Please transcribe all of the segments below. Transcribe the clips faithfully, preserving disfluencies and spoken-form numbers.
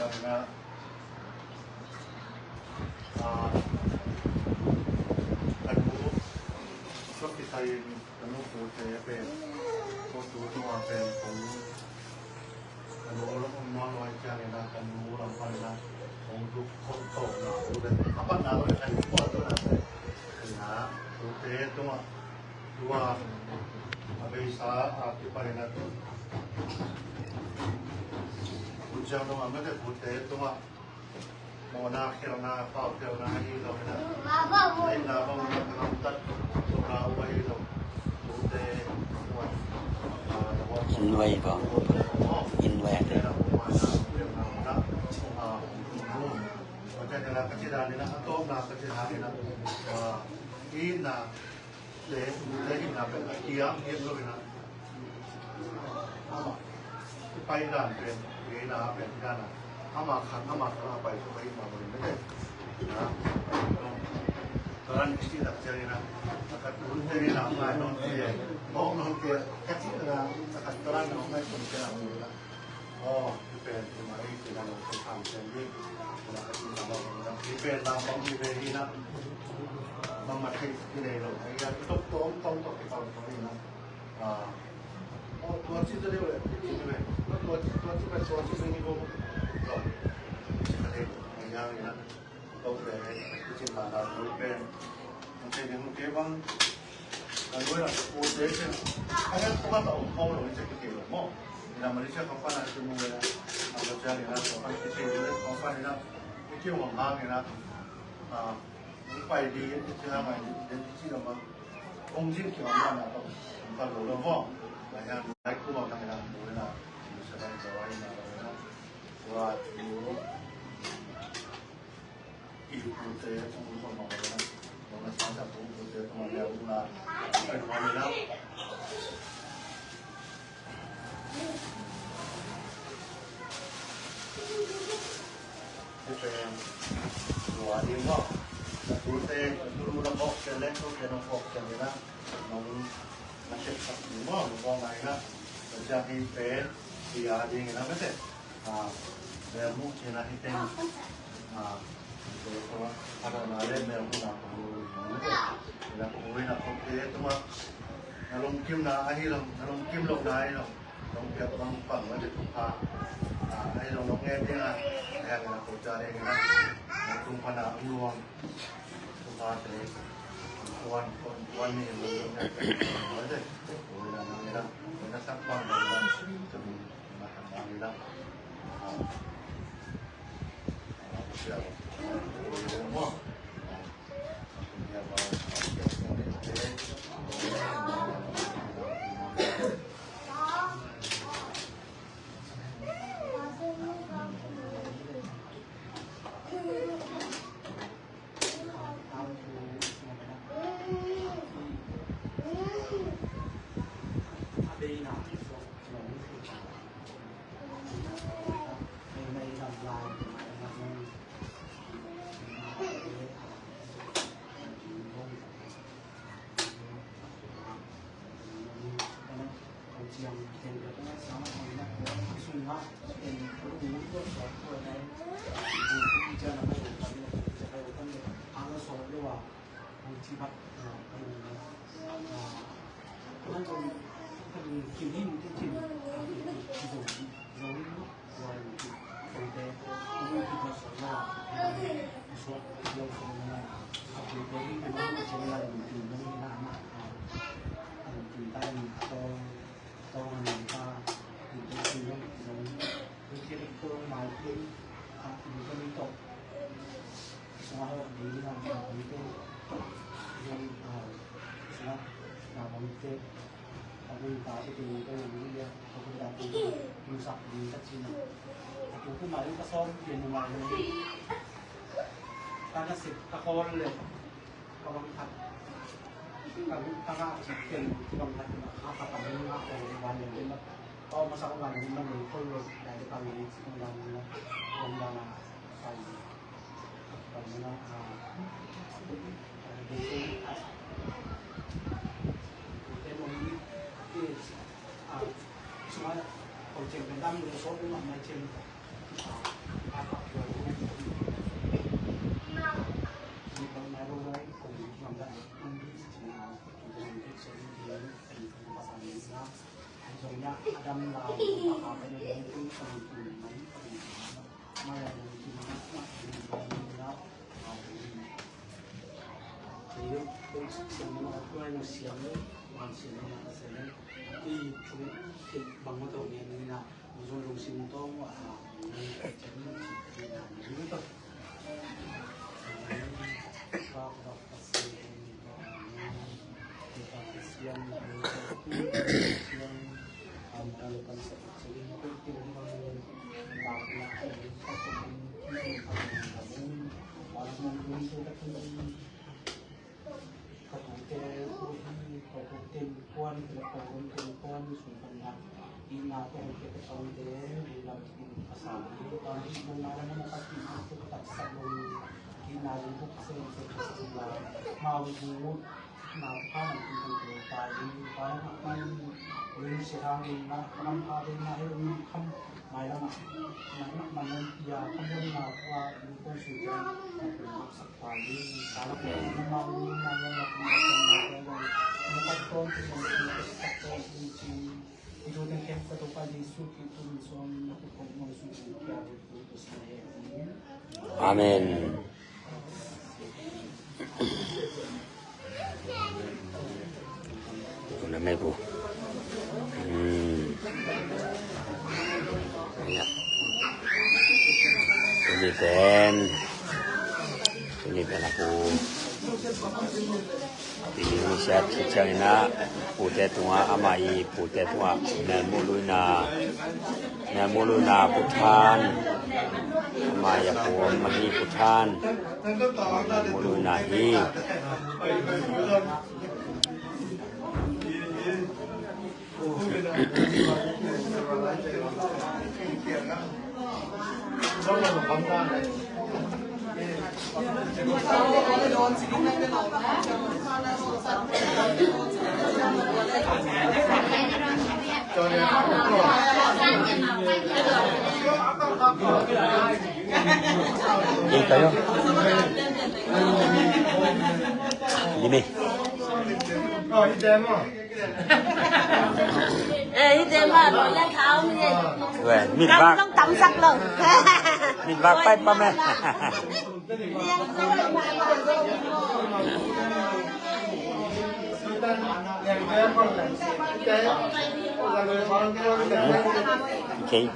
Ka nu, ka nu Pute pen, ko tu tua pen kong, ka nu lam om nawn lo ahih ciangin ah, ka nu lam pan in ah kong zuk khol to na, a patna lo le ka nu khol to na, Pute tungah tua a beisa a kipan in ah, Pute tungah mete, Pute tungah mawhna khialhna, pau khialhna hi lo in ah, neihna bang na ka gamtat lohna uh ahi lo. Pute tungah, ah, innvai bang, innvai te. Ka ci dan in ah, a tawpna ka ci dan in ah, ah, itna le, le itna pen a kiam hiam lo in ah, amah i pai dan pen, i na pen i dan ah, amah khat, amah khat a pai suk a i ma bawlin mete. Na, ka ran i si tak ciangin ah, a ka tun te in ah, ngai nawn kei, mawk nawn kei, ka ci dan ah, a ka ran nawn ngai nawn kei a bawlin ah. Aw, i pen, i ma i ci dan ah, ka tham ciang ding. Na, ka ci dan ah, i pen na bang i ve hi na, bang ma thei i nei lo, ai ya, i tok tawm, tawm tok, i pau tawm i na. Ah, oh, tua ci ta deuh leh, ci ta deuh leh. Tua ci, tua ci, tua ci, tua ci, tua ci, tua ci. Tua ci ta deuh, ai ya, ai ya. Tua ci ta deuh, ci ta deuh, tua pen. Tua ci ta deuh, tua bang. Kan tua ya, tua ci ta deuh. Ai ya, tua ta ong kau lo, ci ta deuh mo. Ina Malaysia company na ci mu ya. Ang tua ci ta deuh, company ci ta deuh, company na. Ci ta deuh, company na. Ah, pai di, ci ta deuh, mai di, ci ta deuh, mai. Kong zin ki ong na na tawh, ong kal lo lo maw. Lai hian, lai kum a kang ina, lo ina, lo sa lai sa lai ina, lo ina. Tua, lo, i Pute, ong lo ma lo ina. Lo na sa sa Pute, ong lo na. Ai, lo ina. Hih pen, tua ding maw. Ka tute, ka tulu na kawk ciang leh, tute na kawk ciang leh na, nong na kep sak ding maw, nong kawk ngai na. Ka ciang hih pen, tua ding na mete. Ah, melmu cina hih pen. Ah, tua, tua, ada na leh melmu na, tua, tua, tua, tua, tua, tua, tua, tua, na lungkimna ahi lo, na lungkim lohna ahi lo. Nong piak bang pang mah te thupha. Ah, ahi lo nong ngen ding a. Ahi a ngen a ko ca ding a. Nong tung pan a ang luang. Thupha te. Kuan, kuan, kuan ni lo lo ngen te. Oi te. Oi la nang ni la. Oi na sak bang bang bang. Tum na kan bang ni la. Ah. Ah, sia. Oi lo mo. Ka nasep ka khawl le ka bang khat, ka, ka ngah cik pen bang khat, ka, ka, ka bang ngah khawl le van le pen, ka masa ka van le pen, le khawl le, dai le ka le cik bang le, bang le, ka le, ka le, a, a, a, a, suma, kong ceng pen dam le so, bang mai ceng. Ka tute uh hi, ka tute innkuan, ka tute innkuan, sung kan na, i na te hong ke ka tong te, i lam in ka sa hi, ka na i na na na ka ti na tu ka tak sa lo, i na lu tu ka se se ka sa la, ma u bu, na ka na tu tu tu ta i, ka na ka ni, lu se hang in na, ka nam ka de na he, u kam, mai la ma, na na ma na ya, ka mo na ka, lu tu su ja, na tu ka sa. Amen. Tuna me pu. Hmm. Ya. Tuni pen. Tuni pen a pu. Tuni siat khit ciangin a pute tungah, amah i pute tungah melmuh luina, melmuh luina pu Than, amah i a pu om ahi pu Than, melmuh luina hi. Dime. Mit vak. Mit vak pai pa me. Okay.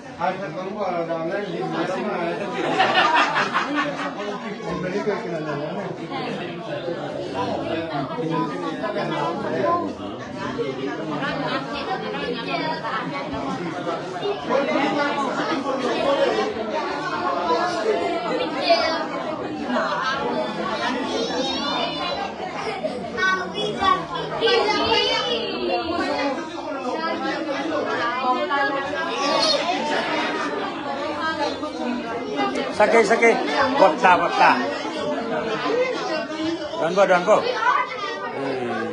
Sakei, sakei. Bota, bota. Don bo, don bo. Hmm.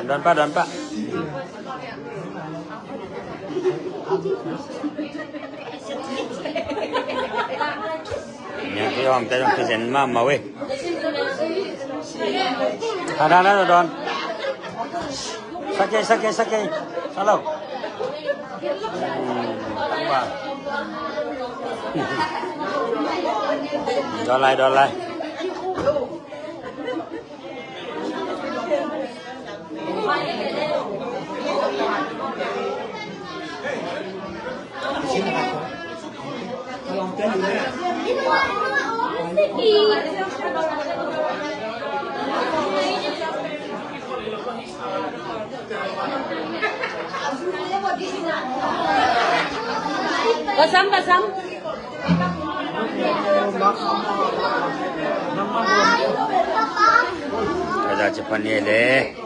Don pa, don pa. Nya ki om te dong ki zen ma ma we. Ada, ada, don. Sakei, sakei, sakei. Hello. Hmm, don lai, don lai. Basam, basam. Kaza cepat ni le.